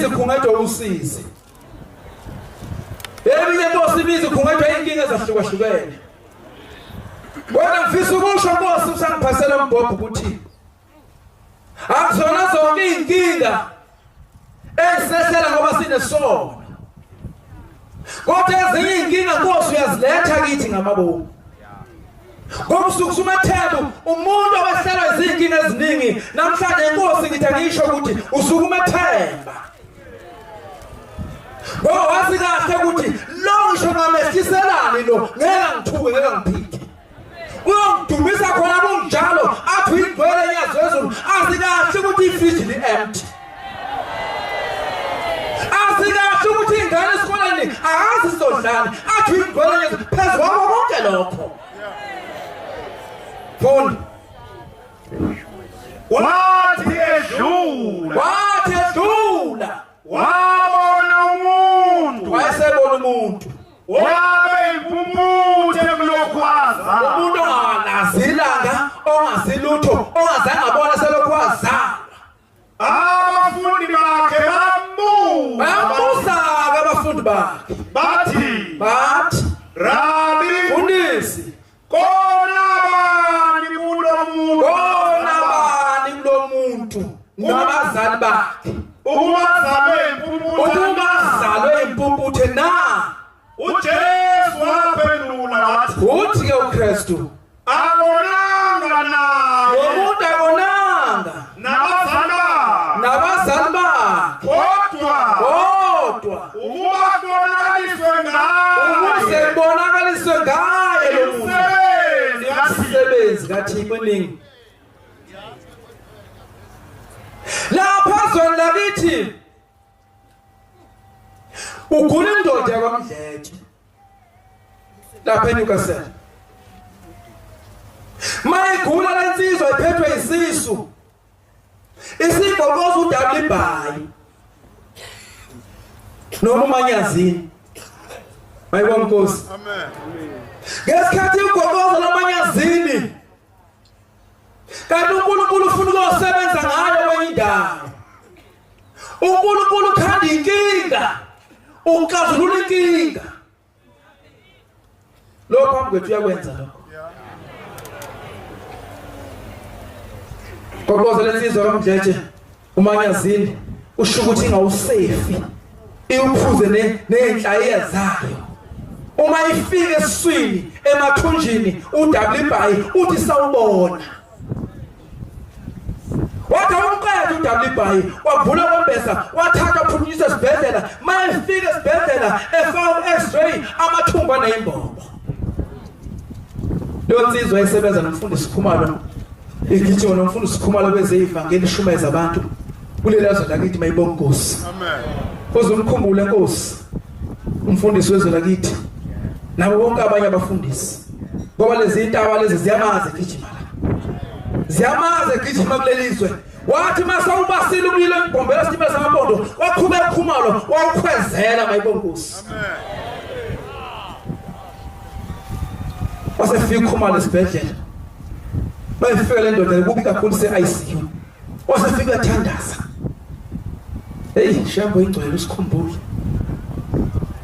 imizi ikhungethwe usizi. Eminye Nkosi imizi ikhungethwe inkinga ezahlukahlukene. Kodwa ngifisa ukusho Nkosi usangiphasela umbhobho ukuthi akuzona zonke izinkinga ezisehlela ngoba sinesono. Kodwa ezinye izinkinga Nkosi uyaziletha kithi ngamabomu. Ngoba usuke usumathembu umuntu owehlelwa izinkinga eziningi namhlanje inkosi ngithi angisho ukuthi usuke umethemba. Ngoba wazi kahle ukuthi lo ngisho ngamehliselani lo ngeke angithuke ngeke angiphike. Uyongidumisa khona kunjalo athi uyingcwele enyazi wezulu azi kahle ukuthi ifriji li-empty. Azi kahle ukuthi ingane esikoleni akazi sizodlani athi uyingcwele enyazi phezu kwako konke lokho. Funda. Wathi edlula, Wathi edlula wabona umuntu wayesebona umuntu wabe impumputhe kulokhu azalwa. Umuntu ongalazi ilanga, ongazi lutho, ongazange abona selokhu wazalwa. Abafundi bakhe bambuza, Bambuza-ke abafundi bakhe bathi, bathi, Rabi, Mfundisi, kona bani kulo muntu kona bani kulo muntu nabazali bakhe ukuba azalwe impumputhe ukuba na? azalwe impumputhe na? UJesu waphendula wathi, Uthi-ke uKristu, akonanga naye lo muntu akonanga nabazali bakhe, nabazali bakhe, kodwa kodwa ukuba kubonakaliswe ukuze ngaye kubonakaliswe ngaye lo muntu imisebenzi kaThixo. imisebenzi kaThixo eningi. Lapha ezweni lakithi ugula indoda yakwaMdletshe lapha eNewcastle. Mayigula lensizwa iphethwe isisu, isigoqoza udabula ibhayi noma umanyazini. Mayibonga Nkosi. Amen. Ngesikhathi ugoqoza lamanyazini kanti uNkulunkulu ufuna ukuyosebenza ngayo kwenye indawo. uNkulunkulu ukhanda inkinga, uxazulula inkinga. Lo phambi kwethu uyakwenza lokho. Qoqoza lensizwa kaMdletshe umanyazini usho ukuthi ingawusefi iwuphuze nezinhlayiya zayo. Uma ifika esiswini emathunjini uWBhayi uthi sawubona. Wathi awumqeda uWBhayi wavula kwembesa wathatha waphuthunyiswa esibhedlela. Mayefika esibhedlela efaka u-x-ray amathumbu aneyimbobo. Leyo nsizwa esebenza nomfundisi Khumalo igijima nomfundisi Khumalo kwezevangeli ishumayeza abantu kuleli zwe lakithi mayibonga Nkosi. Amen. Uze umkhumbule Nkosi umfundisi wezwe lakithi nabo bonke abanye abafundisi ngoba lezi intaba lezi ziyamazi egijima la, ziyamazi egijima kuleli zwe. Wathi masawubasile umlilo emgombela isitimela samapondo waqhubeka uKhumalo wawukhwezela mayibonga Nkosi. Amen. Wasefika uKhumalo esibhedlela, bayifika le ndoda kubi kakhulu se-ICU. Wasefika uyathandaza, hey Shembe ingcwele usikhumbule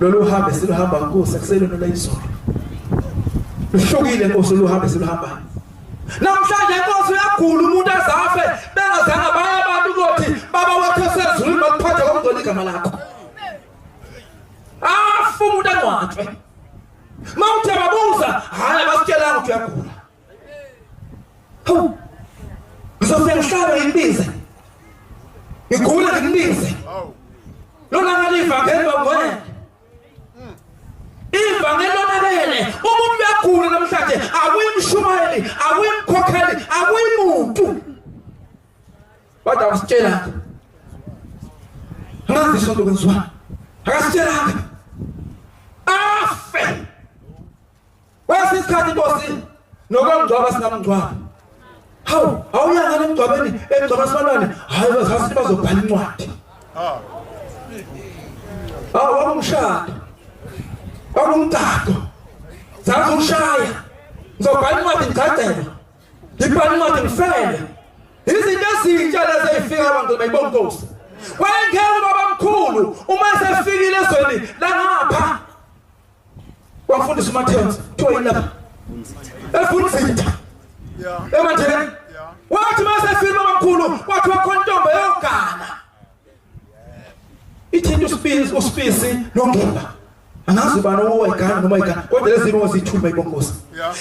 lolu hambe siluhamba Nkosi, akuselona lwayizolo, luhlukile Nkosi luhambe siluhambayo namhlanje. Nkosi uyagula umuntu azafe bengazange baye abantu kothi baba wethu osezulwini bakuphathe kokungcola igama lakho. Afa umuntu angcwatshwe, mawuthe babuza, hhayi abasitshelanga ukuthi uyagula. Hawu, ngizofika ngihlabe ngikubize, ngigule ngikubize. Lona ngalivangeli bangcwele, ivangeli lonakele. Umuntu uyagula namhlanje, akuyimshumayeli, akuyimkhokheli, akuyimuntu, kodwa akasitshelanga. Angazi isonto kwenziwani, akasitshelanga, afe. Kwesinye isikhathi Nkosi nokwamngcwaba singamngcwaba. Hawu, awuyanga emngcwabeni, emngcwaba sibalwane, hayi bazasi bazobhala incwadi. Hawu, wakumshado. Wakumtato. Zakushaya. Ngizobhala incwadi ngigcagcele. Ngibhala incwadi ngifele. Izinto ezintsha lezi ezifika abantu bayibonga Nkosi. Wayengeke ubaba mkhulu. Ubabamkhulu uma esefikile ezweni langapha wafundisa uMatheus kuthiwa yini lapha efunzitha ematheni wathi uma esefika ubabamkhulu wathi wakhona intombi eyogana ithinta usipisi usipisi nongiba angazi ubani owayigana noma igana kodwa lezi zinto zithuma ibonkosi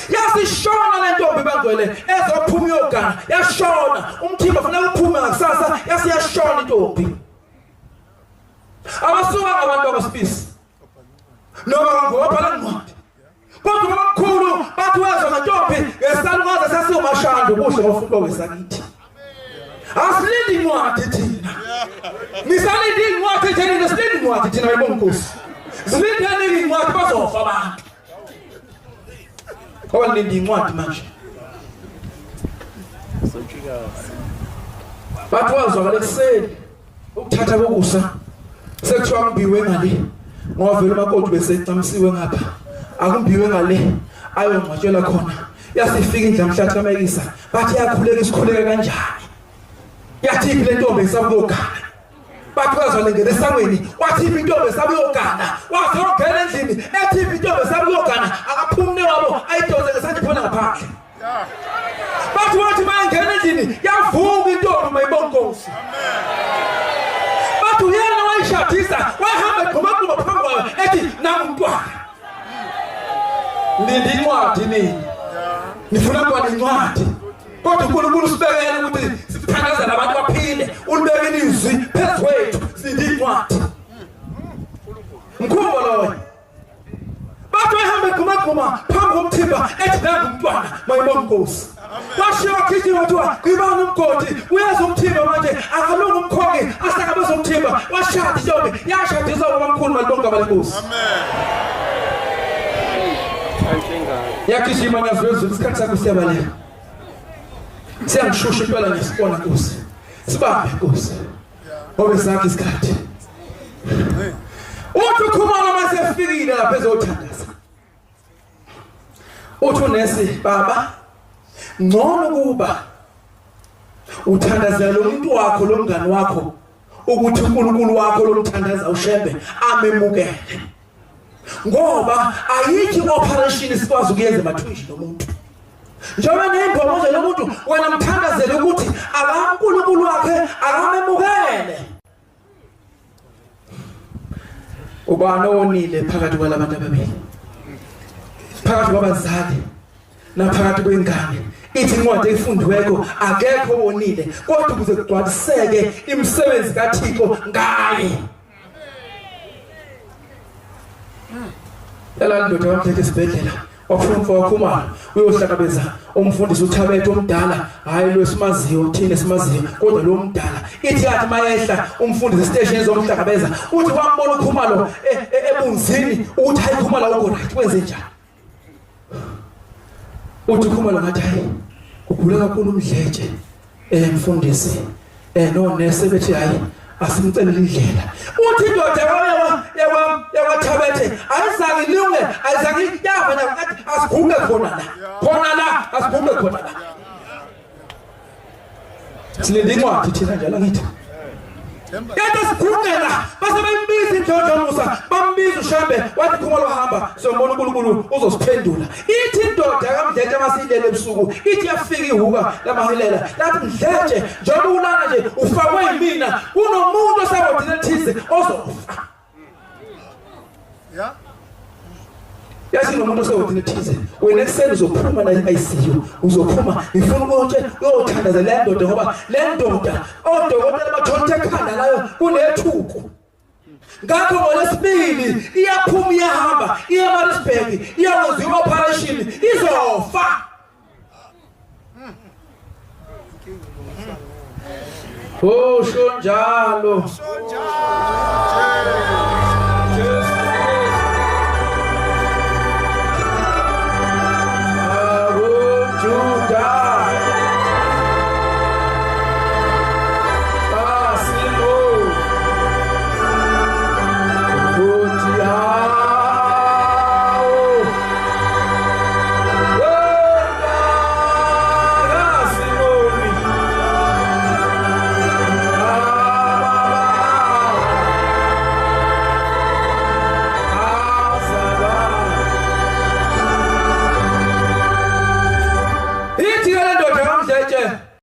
yasishona le ntombi bangcwele ezophuma iyogana yashona umthimba funeka uphume ngakusasa yasiyashona intombi abasuka ngabantu bakosipisi noma ngobhala incwadi kodwa ubabamkhulu bathi wezwa ngantombi ngesalukazi sasiwumashando kuhle ngofunda wesakithi asilindi incwadi thina nisalinde incwadi nje nina silinde incwadi thina yibonga inkosi silindeni incwadi bazofa abantu ngoba nilinde incwadi manje bathi wazwakala ekuseni ukuthatha kokusa sekuthiwa kumbiwe ngale ngoba vele umakoti besecamsiwe ngapha akumbiwe ngale ayongcwatshelwa khona yasifika indlamhlathi kamekisa bathi yakhuleka isikhuleka kanjani yathi iphi le ntombi esabuyogana bathi bazwane ngene esangweni wathi iphi intombi esabuyogana wazongena endlini ethi iphi intombi esabuyogana akaphumne wabo ayidonse ngesandla iphona ngaphandle bathi wathi mayengena endlini yavuka intombi mayibonga inkosi bathi uyena wayishadisa wahamba egqumagquma phambi kwayo ethi nangu umntwana nindi incwadi nini nifuna mntwana incwadi kodwa uNkulunkulu usibekele ukuthi sithandazele abantu baphile ulibekile izwi phezu kwethu sindi incwadi mkhumbo loyo bathi wayehamba egqumagquma phambi komthimba ethi nangu umntwana mayibonga inkosi washiya wagijima kuthiwa ngibani umgodi uyeza umthimba manje akalungi umkhongi ahlangabeza umthimba washada intombi yashadiswa ubabamkhulu malibonga gama lenkosi yagijima nyazwezulu isikhathi sakho siyabaleka siyangishusha impela ngisibona nkosi sibambe nkosi ngoba sakhe isikhathi uthi ukhumalo masefikile lapha ezothandaza uthi unesi baba ngcono kuba uthandazela lo muntu wakho lo mngani wakho ukuthi uNkulunkulu wakho lomthandaza uShembe amemukele ngoba ayikho operation sikwazi ukuyenza emathunjini omuntu njengoba neyimbobo nje lomuntu wena mthandazele ukuthi akaNkulunkulu wakhe akamemukele ubani owonile phakathi kwalabantu ababili phakathi kwabazali naphakathi kwengane ithi incwadi efundiweko akekho owonile kodwa ukuze kugcwaliseke imisebenzi kaThixo ngaye Yala ndoda yamthethe esibhedlela wafuna umfo wakhumalo uyohlangabeza umfundisi uThabethe omdala hayi lo esimaziyo thina esimaziyo kodwa lo mdala ithi yathi mayehla umfundisi station ezomhlangabeza uthi wambona ukhumalo e, e, ebunzini ukuthi hayi khumalo awukho right kwenze njani uthi ukhumalo ngathi hayi kugula kakhulu umdletshe eh mfundisi eh no nese bethi hayi asimcelele indlela uthi indoda yawa yawa yawaThabethe ayizange ilunge ayizange yava nakathi asiguqe khona la khona la asiguqe khona la silinde incwadi thina njalo ngithi Kade sigungela base bembiza indoda Musa bambiza uShambe wathi phuma lohamba sombona uNkulunkulu uzosiphendula ithi indoda kaMdletshe masilele ebusuku ithi yafika ihuka lamahilela lathi Mdletshe njengoba ulana nje ufakwe yimina kunomuntu osawodile ethize ozofa Yeah. Yazi nomuntu osewodini ethize wena ekuseni uzophuma la e-ICU uzophuma ngifuna ukotshe uyothandaza le ndoda ngoba le ndoda odokotela bathola ekhanda layo kunethuku ngakho ngolesibili iyaphuma iyahamba iye eMaritzburg iyokwenza i-operation izofa Oh sho njalo.